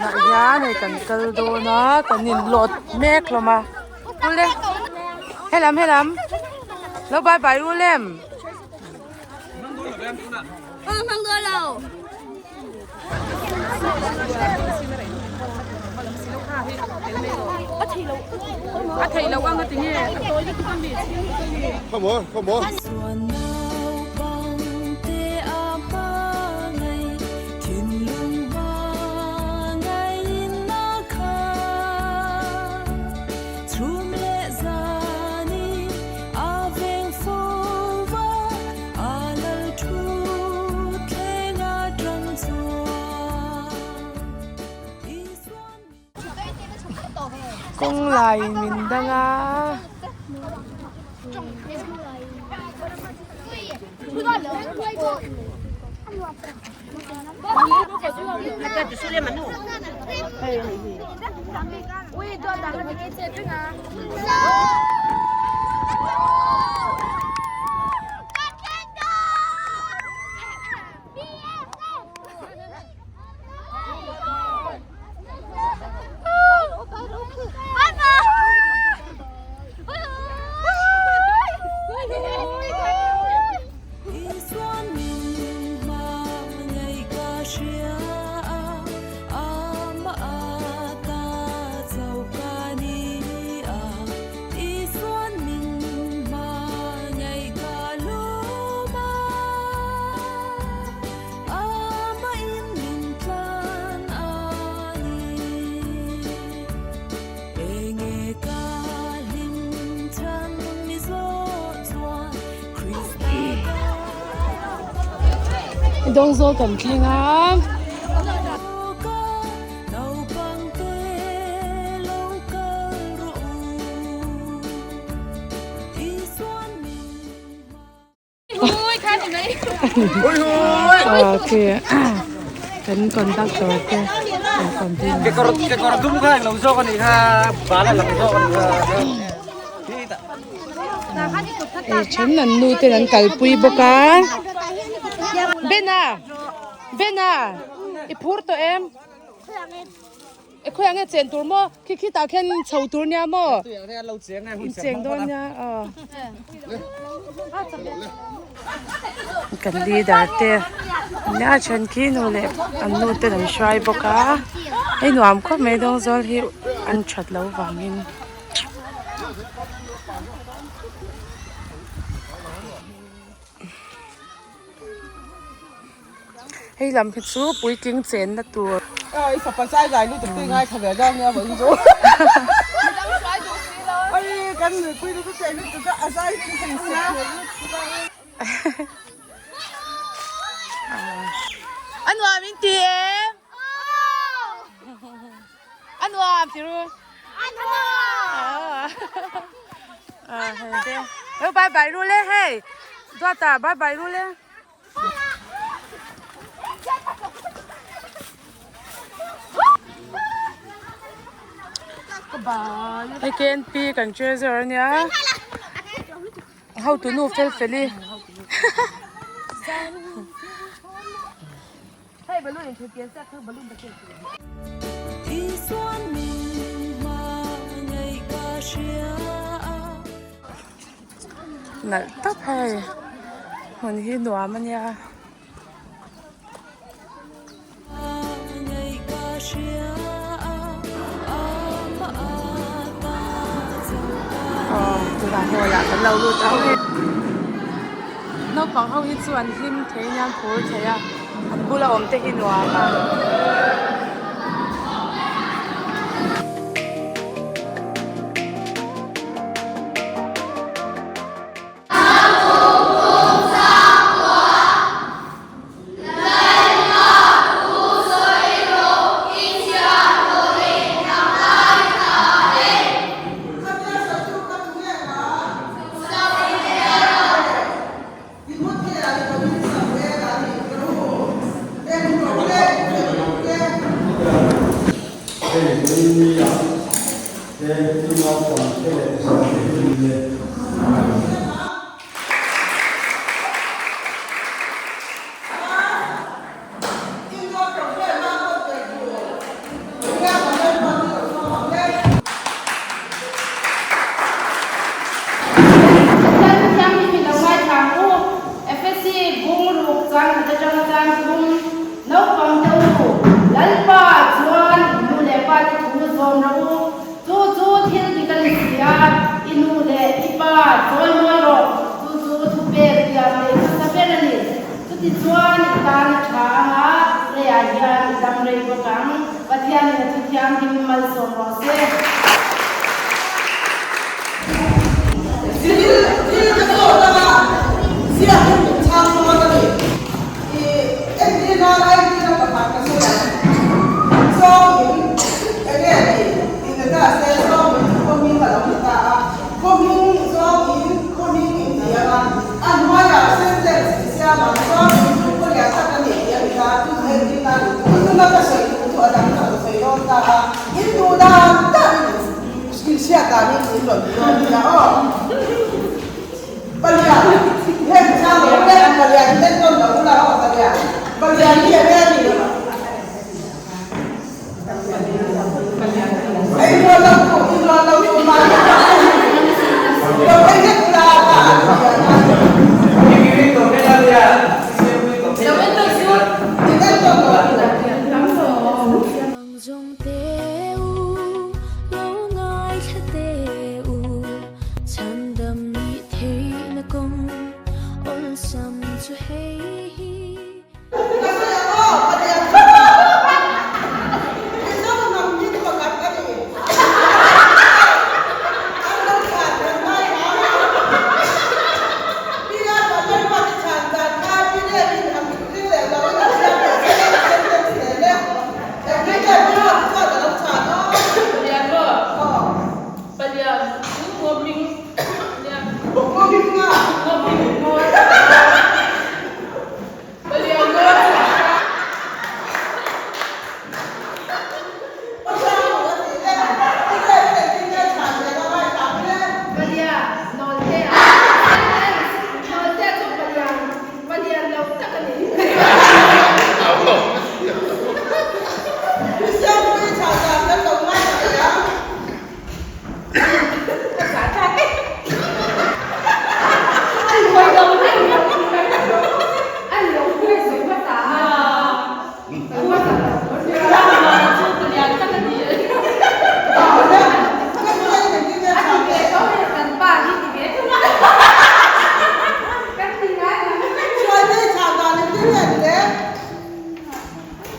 Tunah hian hei kan kal dawn a kan in load mek hlawm a ule helam helam lo bye bye ru lem. A theih loh ang a ti nge a tawi lutuk a mi Kawng laiin min dang a. Dawngzawl kan thleng a. Kan conductor te an continue. Hei then an nu ten an kalpui bawk a. Bena! Bena! I phur tawh em? E khawi ang e chen tur maw? Khi khi tah khian chho tur nia maw? In cheng dawn nia aw. Kan leader te nia then khi nu leh an nu ten an hruai bawk a hei nuam khawp mai dawng zawl hi an that loh vangin. Hei lam hi chu puitling chenna tur. Ai fapa zai zai lutuk te ngai kha ve dang nia vawiin chu. Ai kan nupui te chu chei lutuk a a zai ring thei sia. A nuam in ti em? A nuam ti ru. A nuam. Bye bye ru le hei. Duata bye bye ru le. Hei KNP kan treasure a nia hotu nu fel feli Nalh tak hei hmun hi nuam a nia. Aw tunah hall ah kan lo lut ang e. Naupang ho hi chu an hlim thei nia an phur thei a an bula awm te hi nuam a. Thianghlim malsawm rawh se. Thil thil ka zawt anga ziak hi min chhang dawn a ni. I entir nan a entir na pakhat ka sawi ang. Zawng in enge ni tih na ta se zawng in khaw hming a lo ni ta a, khaw hming zawng in khaw hming in ti anga a hnuaiah sentence i siam ang zawng in chu khaw lian tak a ni tih a ni ta chu chu entir nan tuna ka sawi duh chu a dang ka rawn sawi dawn ta a, in duh dan dan in in hriat danin in rawn ti dawn nia aw. Palian, heng chang lo le, palian hi enkawl lo ula aw palian, palian hi enge a nih? Ei rual lo tu, in rual lo tu mah lo ei vek ula ka a palian a. In enkawl lo tu. Ka sawi ang aw, Pathian chu Mizo hnam hming pakhat a ni. An lo chhan kan ngai hang a, Pi Lalruatlaruati chhan dan kha Pi Levin a ring leh lo in a thiam leh zel a, sentence nen e. Engtin nge Pi Ruati chuan a lo chhan aw? Palian maw? Palian chu ngaw hming nia. Ngaw hming nga? Ngaw hming ngaw. Palian ngaw chu. Palian nawlte a nawlte chu palian palian lo tak a ni.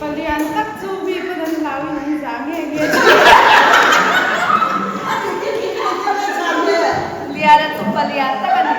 Palian tak chu mi pawn an hlau in an zah nge nge. Liana chu palian tak a ni.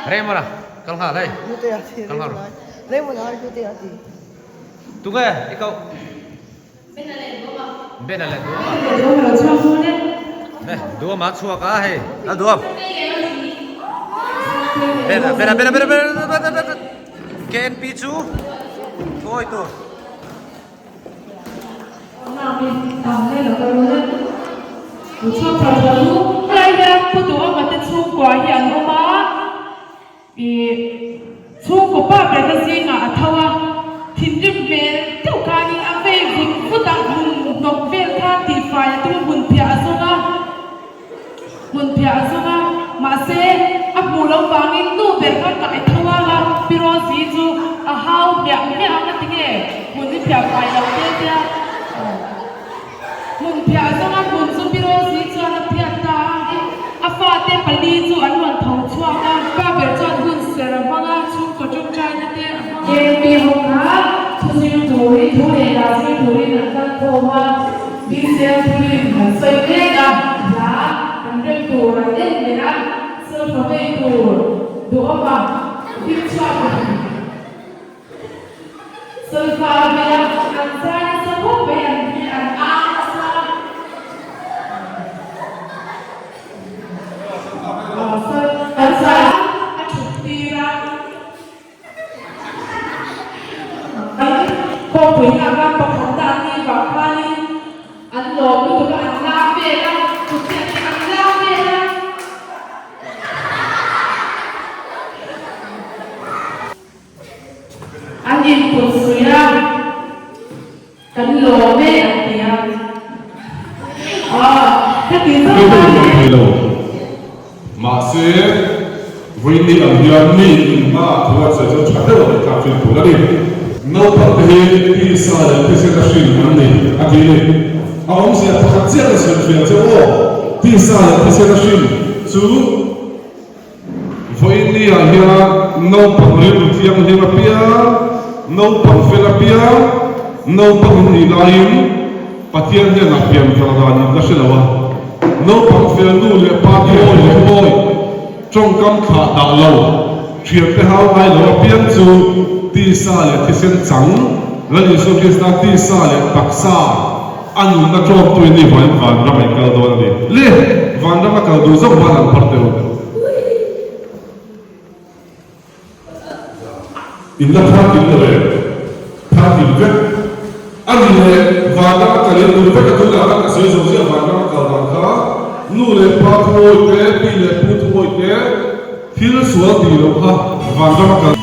Remora kal nghal hei kal nghal rawh tunge i koh Bena leh Duama Duama chhuak a hei a Duam Bena Bena Bena Bena Bena KNP chu thuawi tur. Ih, chhungkaw pa ber na zingah a tho a, thinrim hmel deuh khanin a vei vut vut a, hmun hnawk vel kha tihfai a tum a, hmun phiah a zawng a, hmun phiah a zawng a, mahse a hmuh loh vangin nu ber kha kai tho a, Pi Rosie chu a hau hmiah hmiah ang a ti nge, hmun hi phiah fai lo te tia. Hmun phiah zawnga hmun chu Pi Rosie chuan a phiat ta a, a fate pali chu an rawn tho chhuak a, pa ber chuan hun ser a hmang a, chhungkaw tawngtaina te a hmang a. KMP ho kha thu zir turin, thu leh hla zir turin an kal khawm a, BCL thurin an sawi mek a, hla an rem tur an en leh a, solfa vei tur duhawma hlim chhuak a. Solfa veia an zai nasa khawp mai an hi an ang nasa. An zai a thut tir a. An khawpui na khan pakhat na an nih vang khanin an lawm lutuk a an lam vel a, chutiang hi an lam vel a. Kan lawm e an ti a. Aw, ka ti zawk Kei a. pawhin lawm thei lo. Mahse, vawiin ni ang hian mi inhma thu a sawi chu tha deuh a ngaihthlak thin tur a ni. Naupang te hi tisa leh thisen a hrin an ni a ti ni. A awmzia pakhat chiah ka sawi thiam che aw, tisa leh thisen a hrin chu vawiin ni ah hian naupang rilru thianghlim apiang, naupang fel apiang, naupang in nih laiin Pathian hnenah pian thar dan in ka hre lo a, naupang fel nu leh pa te awi leh awi, tawngkam thlah dah lo, thiante hau ngai lo apiang chu tisa leh thisen chang, Lal Isua Krista tisa leh taksa a nunna tawmtu in ni vangin vanram a inkal dawn a ni. Le! Vanram a kal duh zawk van an phar teh u. In la phar kim lo em? Phar kim vek. A ni leh vanram a kal in duh vek a tunah khan ka sawi zo ziah vanram a kal dan kha nu leh pa thuawi te, pi leh pu thuawi te thil sual tih loh kha vanram a kal.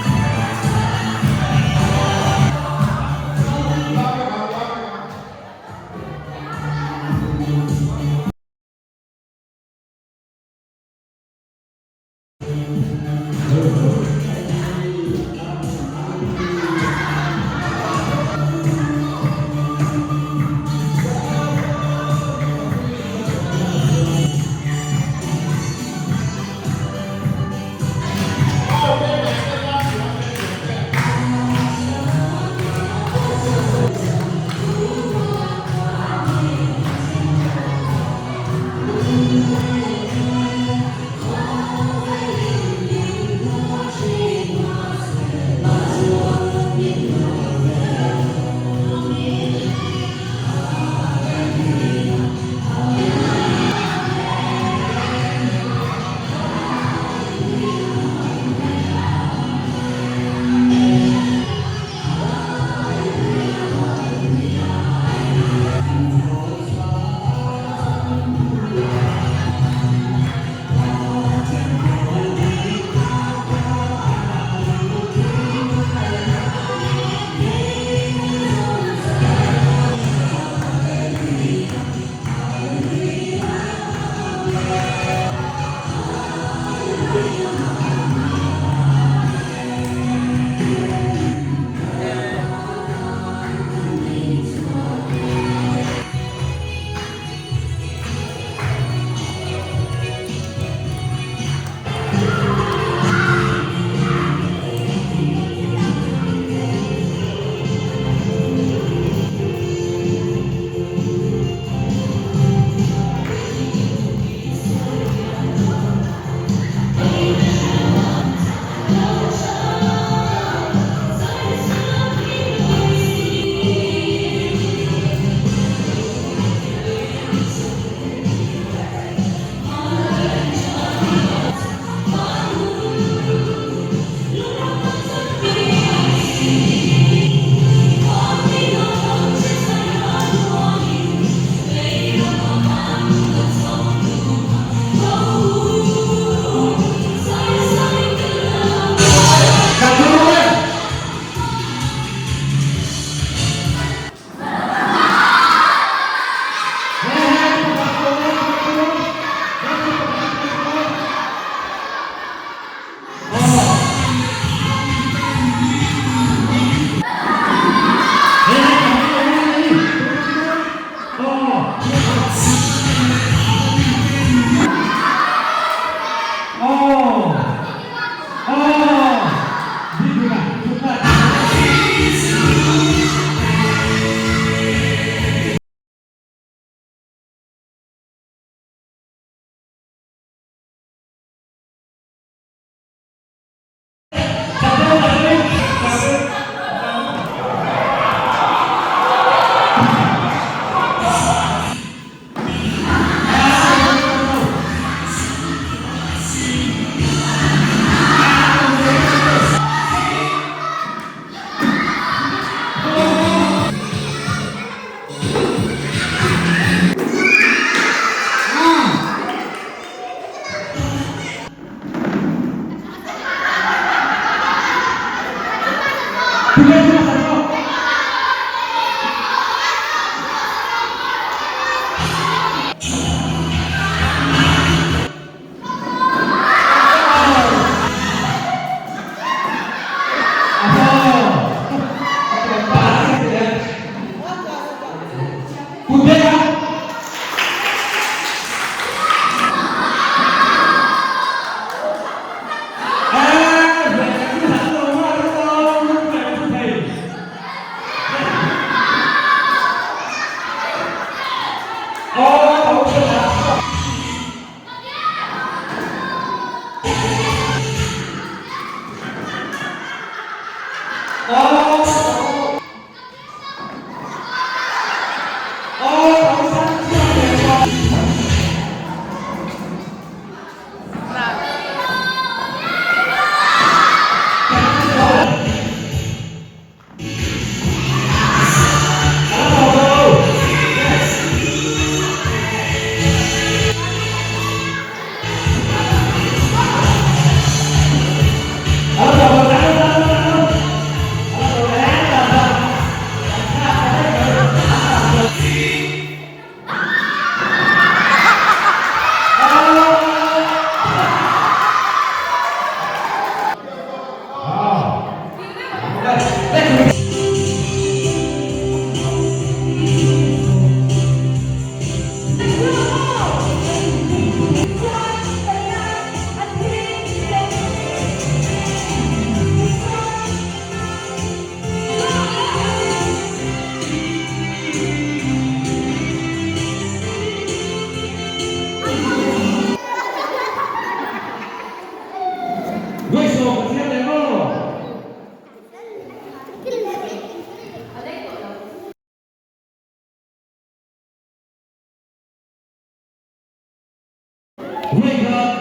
Vawi khat,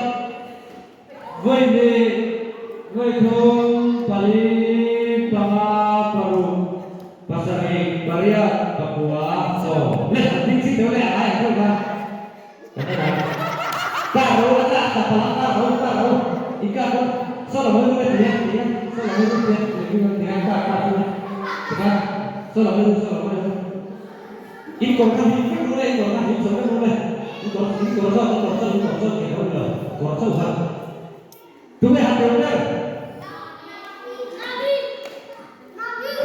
vawi hnih, vawi thum, pali, panga, paruk, pasarih, pariat, pakua, sawm. Le, an ding chik deuh le a ai ang deuh kha. Kan en ang. Kar ro a tla ta palang kar ro kar ro i kar ro saw lo hawi ru le ti a ti a saw lo hawi ru ti a ti a ti a kar kar chu tikhan saw lo hawi ru saw lo hawi ru. In kawr kha hlim vek ru le, in kawr kha hlim chho vek ru le, in kawr in kawr zawk, in kawr chauh, in kawr chauh thei lo ni lo, kawr chauh kha tunge han deuh ber?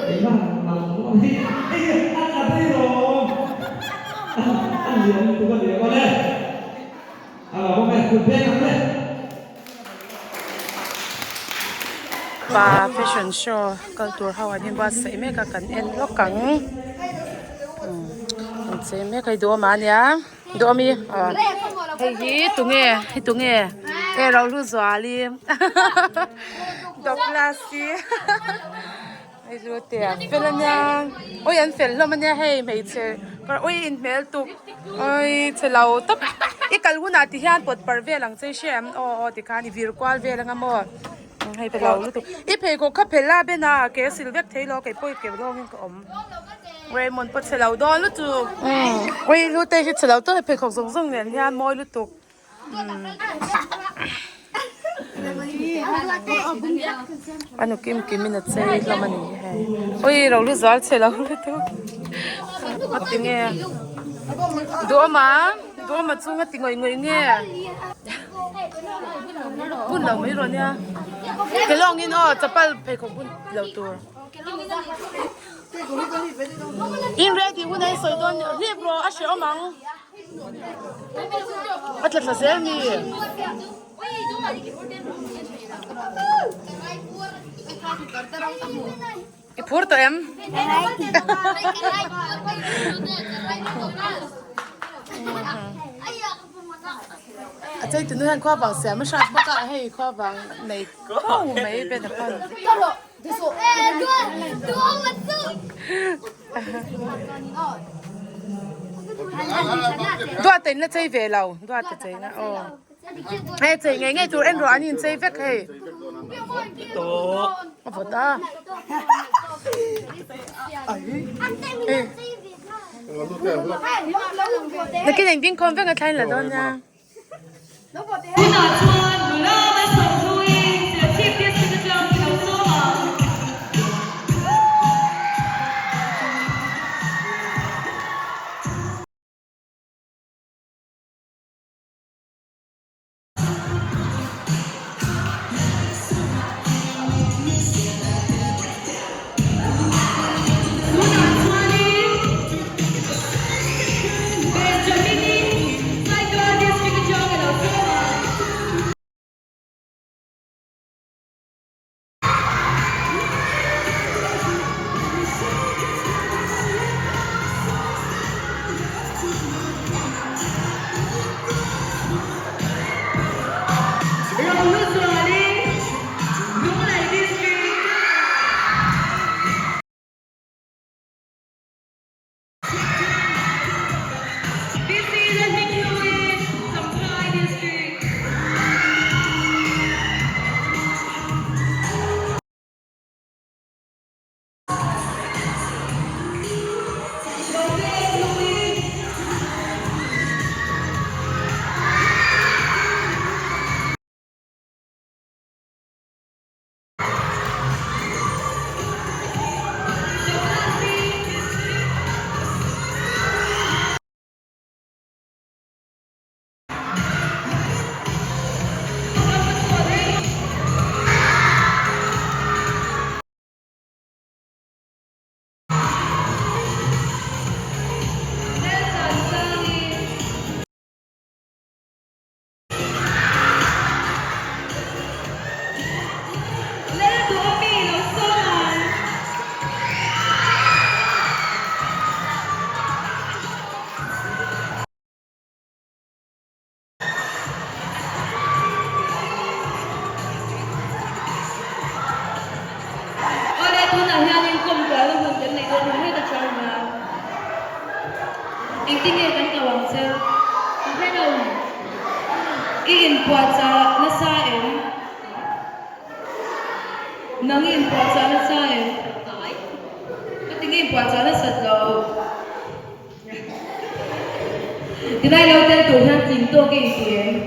Engmah mal lo hi hei a tla daih rawh, a lian lutuk a nia awle, a lo awm e, kut beng ang le. Pa fashion show kal tur ho an inbuatsaih mek a kan en lawk ang an chei mek a hei duhawm a nia duhawm i aw hei hi tunge hei tunge e rohlu zuali douglas-i hei chu te an fel a nia awi an fel hlawm a nia hei hmeichhe awi inhmel tuk awi chhe lo tawp i kal hunah ti hian pawt parh vel ang che i hria em aw aw tikhan i vir kual vel anga maw hei pe lo lutuk i pheikhawk kha phel a ben a ke a sil vek thei lo kei pawh i ke lawngin ka awm Raymond pawh chhe lo dawn lutuk awi hlute hi chhe lo tawp hei pheikhawk zawng zawng nen hian mawi lutuk. A nu kim kim in a chei hlawm a ni hei ui ro lu zual chhe lo lutuk a ti nge duhawm a duhawm a chhung a ti ngawih ngawih nge bun lo mai rawh nia kelawng in aw chapal pheikhawk bun lo tur in ready hun a in sawi dawn hlip rawh a hrehawm ang. A tla thla zel mi. I phur tawh em? A chei tunu hian khua vang siam a hrat bawk a hei khua vang nei kho mai ben a khan. Duat in la chei ve lo duat a chei na aw hei chei ngei ngei tur en rawh an in chei vek hei a vawt a nakin engtin khawm vek a thlain la dawn nia. Tunah chuan nula Malsawmzuii Serchhip District atang i lo sawm ang. Tunah chuanin Benjamin-i Saitual District atang i lo sawm ang. Engtinge kan ko ang che? Ka hre lo. I inpuahchah nasa em? Nang i inpuahchah nasa em? Ka ti nge inpuahchah nasat lo? Tilai lo tel tur hian tling tawk i inti em?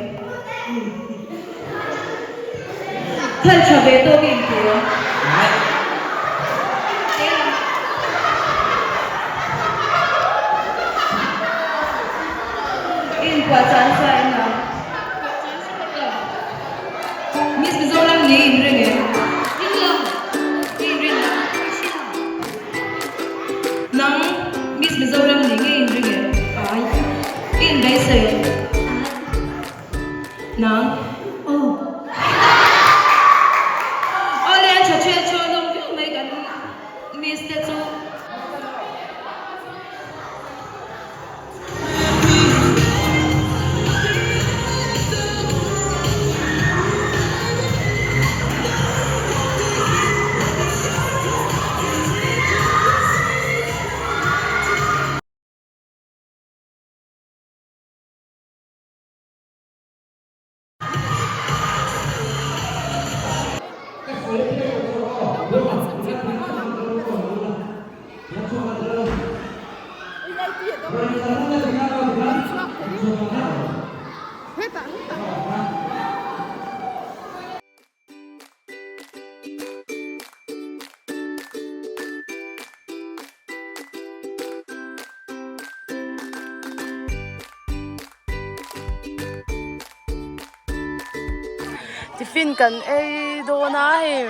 Thal tha ve tawk i inti em? I inpuahchah nasa em nang? Miss Mizoram ni i inring em? I inring em? Nang Miss Mizoram ni nge inring em? Ai. I inbeisei em? Nang. Aw. Awle an tha ṭhial ṭhual hlawm viau mai kan Miss te chu. Tiffin kan ei dawn a hei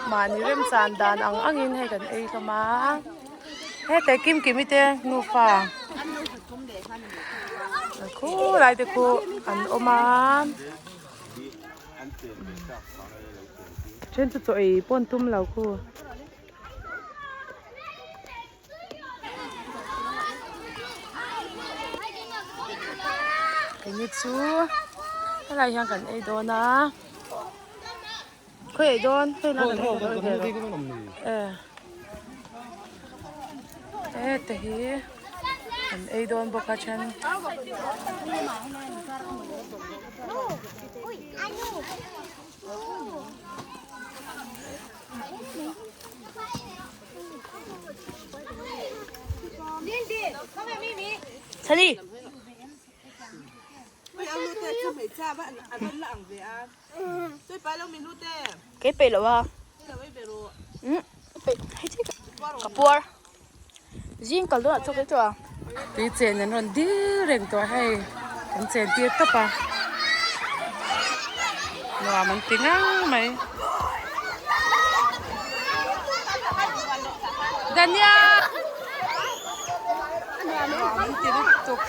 mahni remchan dan ang angin hei kan ei hlawm a heta Kimkimi te nufa khulai te khu an awm a then chu chaw ei pawh an tum lo khu. Keini chu helai hian kan ei dawn a khawi ei dawn hei lai kan ei dawn e heta hi kan ei dawn bawk a then. Chhani. Ke peih lo a. Ka puar. Zing kal dawnah chawk chu a. Tui chen an rawn dil reng tawh hei an chen tir tawp a nuam an ti ngang mai Dania nuam an ti lutuk.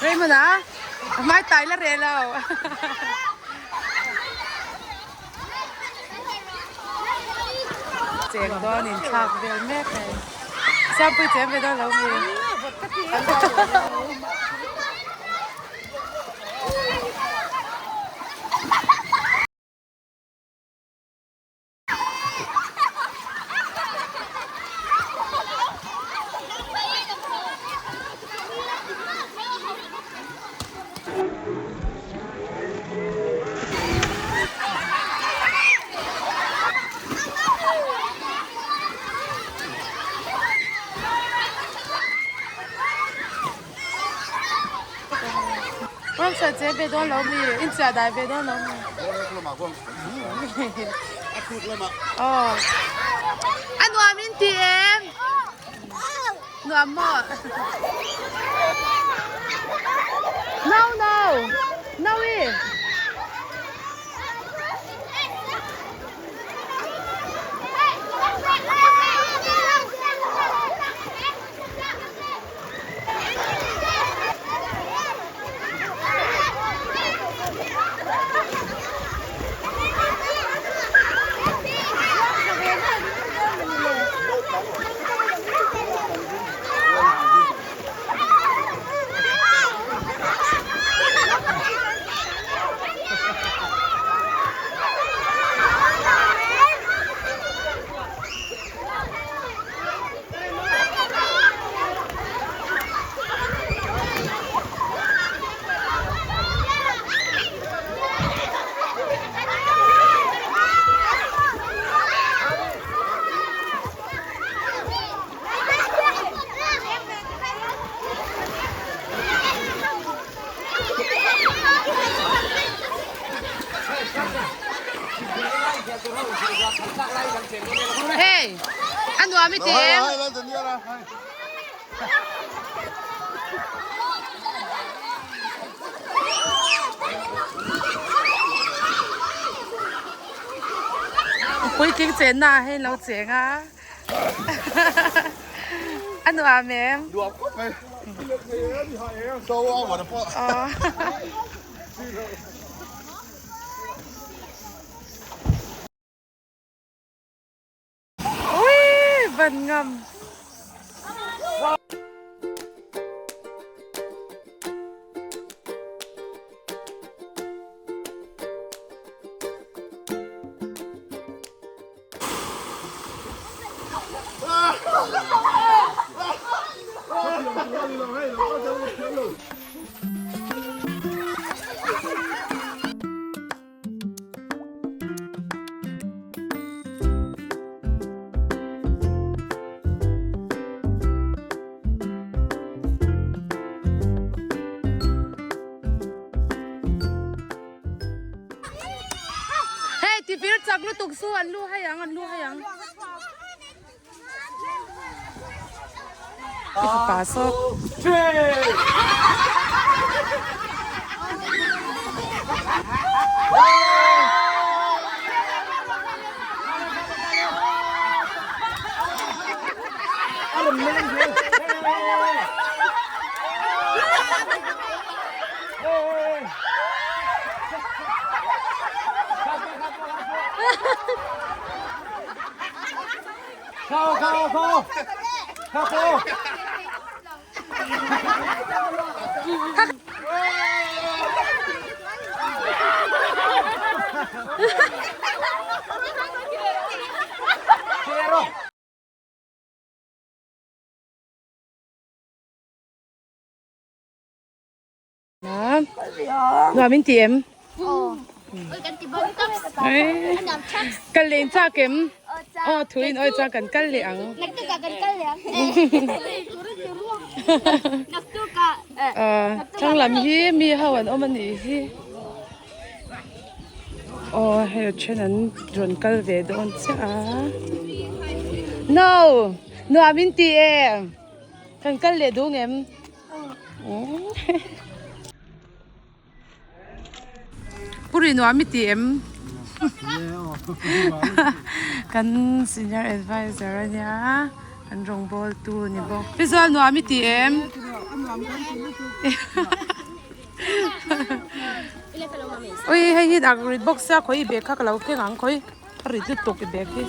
Raymond a a hmai tai la reh lo. Cheng dawn in thlak vel mek hei. Siampui cheng ve dawn lo mi. Ramsa che ve dawn lo mi, in chiah dai ve dawn lo mi. Aw. A nuam in ti em? Nuam maw? No no. No i. nuam i ti em? Puitling chenna ah hian lo cheng a a nuam em? Nuam khawp mai. Ui van ngam. Hei tifir chak lutuk su an lu hai ang an lu hai ang. I fapa sawk. Nuam in ti em? Kal leh in chak em? Aw thu in awi chuan kan kal leh ang. Thlang lam hi mi ho an awm a nih hi. Aw hei a then an rawn kal ve dawn chiah a. No! Nuam in ti em? Kan kal leh duh ngem? Puri nuam i ti em? Kan senior advisor a nia kan rawngbawl tu a ni bawk. Fizual nuam i ti em? Ui hei hi a rit bawk sia khawi i bag kha ka lo keng ang khawi. A rit lutuk i bag hi.